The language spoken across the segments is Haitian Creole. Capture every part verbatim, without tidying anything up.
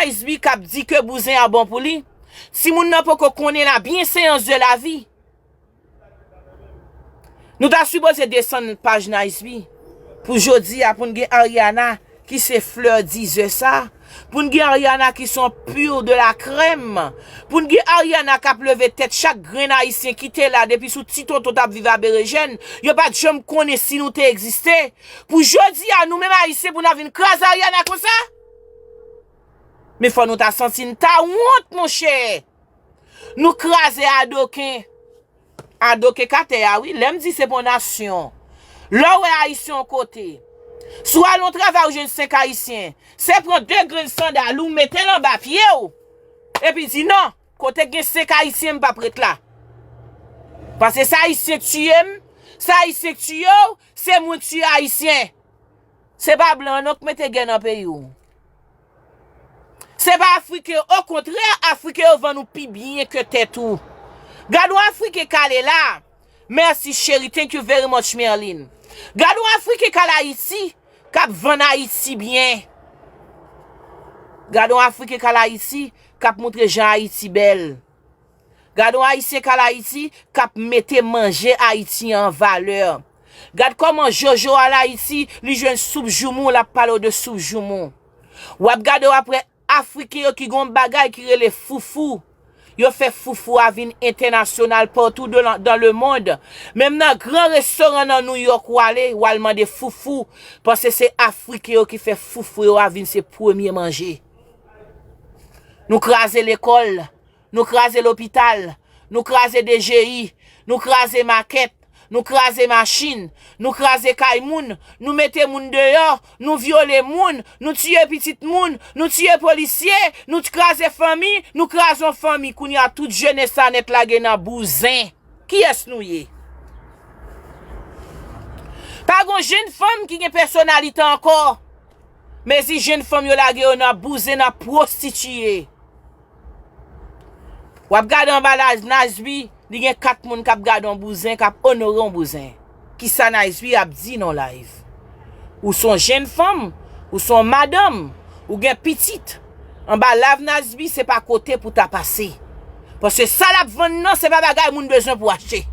Nice B k ap di ke bouzen an bon pou li. Timoun nan poko konnen la bienséance de la vie. Nou ta sipoze desann paj Nice B pou jodi a, pou n gen Ariana ki se flè dizè sa, pou n gen Ariana ki se yon pur de la crème, pou n gen Ariana k ap leve tèt chak grenn Ayisyen ki te la depi sou ti tonton t ap viv a Berejèn, yo pa t janm konnen si nou te egziste. Pou jodi a, nou menm Ayisyen, pou n ap vin kraze Ariana konsa? Men fò nou ta santi n ta wont, monchè. Nou kraze adoken. Adoken k atè a, wi. Lè m di se pa yon nasyon. Lè w wè Ayisyen yon kote, si w al yon travay ou jwenn senk Ayisyen, se pran de grenn sandal ou mete l anba pye w, epi di, "Non, kote k gen senk Ayisyen, m p ap ret la." Paske se Ayisyen k tiye m, se Ayisyen k tiye w, se mwen k tiye Ayisyen. Se pa blan non k mete gè nan peyi w. Se pa Afriken, okontrè, Afriken yo vann ou pi byen ke tèt ou. Gad yon Afriken k ale la. Mèsi cheri, thank you very much Merlin. Gad yon Afriken k al Ayiti, k ap vann Ayiti byen. Gad yon Afriken k al Ayiti, k ap moutre jan Ayiti bèl. Gad yon Ayisyen k al Ayiti k ap mete manje Ayiti an valè. Gad kòman Jojo al Ayiti, li jwenn soup joumou, l ap pale w de soup joumou. W ap gade, w ap wè Afriken yo ki gen yon bagay ki rele foufou. Yo fè foufou a vin entènasyonal partout de la, dans le monde. Menm nan gran restoran nan New York ou ale, w al mande foufou, paske se Afriken yo ki fè foufou yo a vin se premye manje. Nou kraze lekòl, nou kraze lopital, nou kraze D G I, nou kraze makèt, nou kraze machin, nou kraze kay moun, nou mete moun deyò, nou vyole moun, nou tiye pitit moun, nou tiye polisye, nou t-, kraze fanmi, nou kraze yon fanmi. Kounye a, tout jenès sa nèt lage nan bouzen. Kiyès nou ye? Pa gon jenn fanm ki gen pèsonalite ankò. Mezi jenn fanm yo lage yo nan bouzen, nan pwostitiye. W ap gade anba la Nice B, li gen kat moun k ap gade yon bouzen, k ap onore yon bouzen. Kisa Nice B ap di nan live? Ou se yon jenn fanm, ou se yon madanm, ou gen pitit. Anba live Nice B, se pa kote pou ta pase. Paske sa l ap vann nan, se pa bagay moun bezwen pou achte.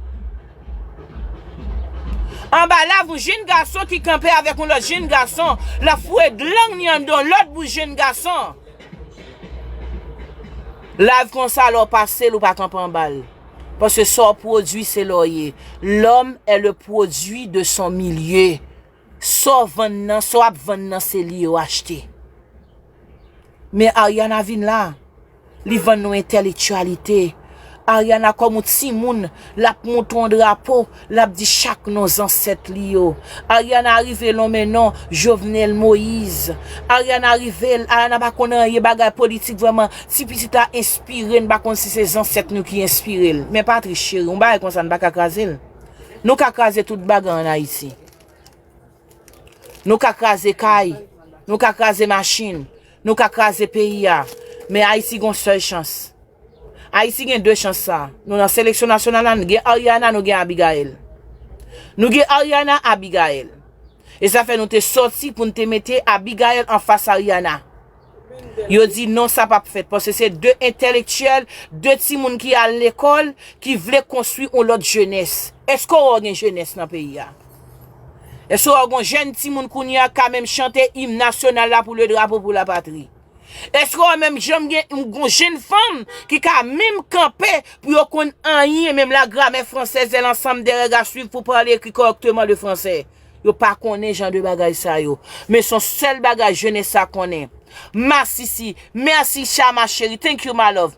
Anba live, yon jenn gason ki kanpe avèk yon lòt jenn gason, l ap foure lang li anndan lòt bouch jenn gason. Live konsa, lè w pase l, ou pa kanpe anba l. Paske sa w pwodui, se la w ye. L'homme est le produit de son milieu. Sa w vann nan, sa w ap vann nan, se li yo achte. Men Ariana vin la, li vann nou entèlektyalite. Ariana kòm yon timoun, l ap monte yon drapo, l ap di chak non zansèt li yo. Ariana rive lonmen non Jovenel Moïse. Ariana rive, Ariana pa konn anyen bagay politik vrèman. Ti pitit la enspire n, pa konn si se zansèt nou ki enspire l. Men Patrice cheri, yon bagay konsa n pa ka kraze l. Nou ka kraze tout bagay ann Ayiti. Nou ka kraze kay, nou ka kraze machin, nou ka kraze peyi a. Men Ayiti gon sèl chans. Ayiti gen de chans sa. Nou nan seleksyon nasyonal la, nou gen Ariana, nou gen Abigail. Nou gen Ariana, Abigail. E sa fè nou te sòti pou n te mete Abigail anfas Ariana. Yo di non, sa p ap fèt, paske se de entèlektyèl, de timoun ki al lekòl, ki vle konstwi yon lòt jenès. Èske w wè gen jenès nan peyi a? Èske w wè gen jèn timoun kounye a ka menm chante im nasyonal la pou le drapo pou la patri? Èske w wè menm janm gen yon jenn fanm ki ka menm kanpe pou yo konn anyen, menm la grammaire française et l'ensemble des règles à suivre pour parler écrit correctement le français? Yo pa konnen jan de bagay sa yo. Men se yon sèl bagay jenès sa konnen. Masisi, mèsi Chama cheri, thank you my love.